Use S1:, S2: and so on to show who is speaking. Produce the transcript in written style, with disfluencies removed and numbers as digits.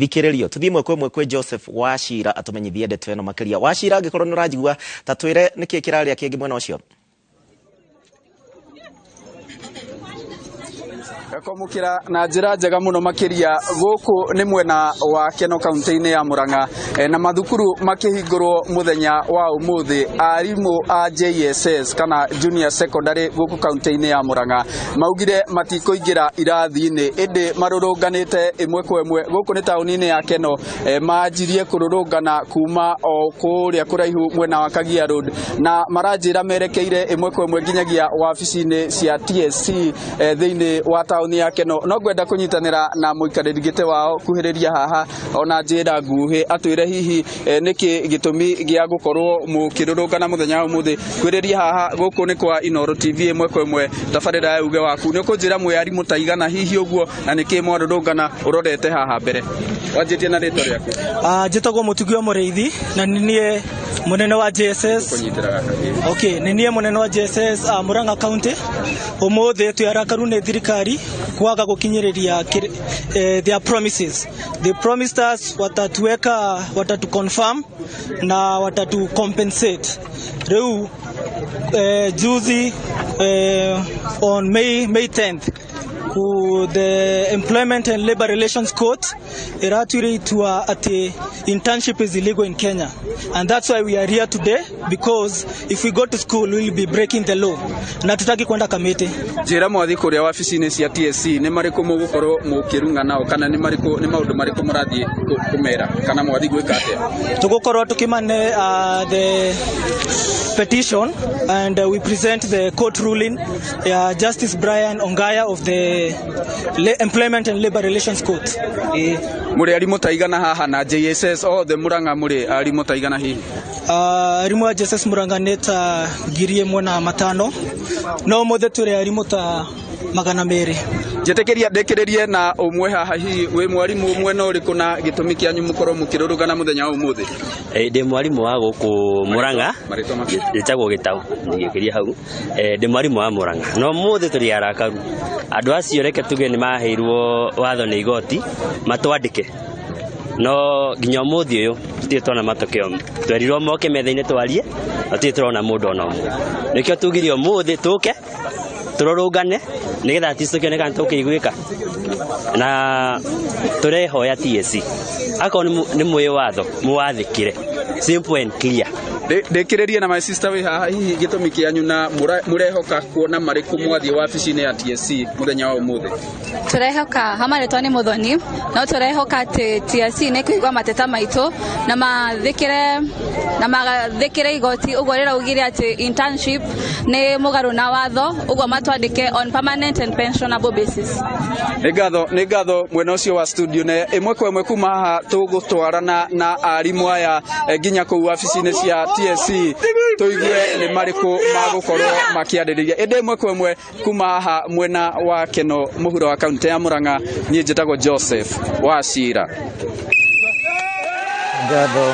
S1: Thikĩrĩrio tũthiĩ ĩmwe kwa ĩmwe kwĩ Joseph Wachira atũmenyithie ndeto ĩno makĩria. Wachira, angĩkorwo nĩ ũranjigua, ta twĩre nĩkĩ kĩrarĩa kĩngĩ mwena ũcio.
S2: Kwamũkĩra na njĩra njega mũno makĩria. Gũkũ nĩ mwena wa Keno, kaunti-inĩ ya Murang'a, na mathukuru makĩhingũrwo mũthenya wa ũmũthĩ. Arimũ a JSS kana Junior Secondary gũkũ kaunti-inĩ ya Murang'a maugire matikũingĩra irathi-inĩ, ĩndĩ marũrũnganĩte ĩmwe kwa ĩmwe. Gũkũ nĩ taũni-inĩ ya Keno. Manjirie kũrũrũngana kuma o kũrĩa kũraihu mwena wa Kagia Road, na maranjĩra merekeire ĩmwe kwa ĩmwe nginyagia wabici-inĩ cia TSC thĩinĩ wa taũni ya Keno. No ngwenda kũnyitanĩra na mũikarĩri gĩtĩ wao kuhĩrĩria haha ona njĩra nguhĩ atwĩre hihi nĩkĩ gĩtũmi gĩa gũkorwo mũkĩrũrũngana mũthenya wa ũmũthĩ. Kuhĩrĩria haha, gũkũ nĩ kwa Inooro TV, ĩmwe kwa ĩmwe tabarĩra ya uge waku. Nĩ ũkũnjĩra mwĩ arimũ ta igana hihi ũguo, na nĩkĩ mwarũrũngana ũrorete haha mbere? Wanjĩtie na rĩtwa rĩaku.
S3: Njĩtagwo Mũtugi wa Mũrĩithi na nĩ niĩ mũnene wa JSS.
S2: Kũnyitĩra gaka.
S3: Okay, nĩ niĩ mũnene wa JSS Murang'a County. Ũmũthĩ twĩ arakaru nĩ thirikari kwaga gũkinyĩrĩria their promises. They promised us watatuweka, watatu confirm na watatu compensate. Rĩu juzi, on May 10th, ku the Employment and Labor Relations Court iratuire itua ati internship is illegal in Kenya, and that's why we are here today, because if we go to school, we will be breaking the law, na tutaki kwenda Kamiti.
S2: Njĩra, mwathi kũrĩa wabici-inĩ cia TSC nĩ marĩkũ mũgũkorwo mũkĩrung'a nao, kana nĩ marĩkũ, nĩ maũndũ marĩkũ mũrathiĩ kũmera, kana mwathi gwĩka atĩa?
S3: Tugukorwo tukimane the petition and we present the court ruling ya Justice Brian Ongaya of the Employment and Labor Relations Court.
S2: Mũrĩ arimũ ta igana haha na JSS othe Murang'a, mũrĩ arimũ ta igana hihi?
S3: Arimũ a JSS Murang'a nĩ ta 1500, no ũmũthĩ tũrĩ arimũ ta 200.
S2: Njĩtĩkĩria ndĩkĩrĩrie na ũmwe haha. Hihi wĩ mwarimũ mwena ũrĩkũ, na gĩtũmi kĩanyu mũkorwo mũkĩrũrũngana mũthenya wa ũmũthĩ?
S4: Ndĩ mwarimũ wa gũkũ Murang'a.
S2: Marĩtwa maku?
S4: Njĩtagwo Gĩtau, ndigĩkĩria hau. Ndĩ mwarimũ wa Murang'a, no ũmũthĩ tũrĩ arakaru. Andũ acio, reke tuge nĩ maheirwo watho nĩ igoti matwandĩke, no nginya ũmũthĩ ũyũ tũtirĩ tuona matokeo. Twerirwo moke metha-inĩ twarie, na tũtirĩ tũrona mũndũ ona ũmwe. Nĩkĩo tugire ũmũthĩ tũke tũrũrũngane nĩgetha at least tũkĩone kana tũkĩiguĩka, na tũrehoya TSC akorwo nĩ mwĩ watho mũwathĩkĩre, simple and clear.
S2: Ndĩkĩrĩrie na my sister wĩ haha. Hihi gĩtũmi kĩanyu na mũrehoka kuona marĩkũ mwathiĩ wabici-inĩ ya TSC mũthenya wa ũmũthĩ?
S5: Tũrehoka, hama rĩtwa nĩ Mũthoni, no tũrehoka atĩ TSC nĩ kũigua mateta maitũ na mathĩkĩre igoti ũguo rĩraugire atĩ internship nĩ mũgarũ na watho, ũguo matwandĩke on permanent and pensionable basis.
S2: Nĩ ngatho, nĩ ngatho mwena ũcio wa studio. Na ĩmwe kwa ĩmwe kuma haha tũgũtwarana na arimũ aya nginya kũu wabici-inĩ cia TSC tũigue nĩ marĩkũ magũkorwo makĩarĩrĩria. Ĩndĩ ĩmwe kwa ĩmwe kuma haha mwena wa Keno, mũhuro wa kaunti ya Murang'a, niĩ njĩtagwo Joseph Wachira.
S1: Ngatho.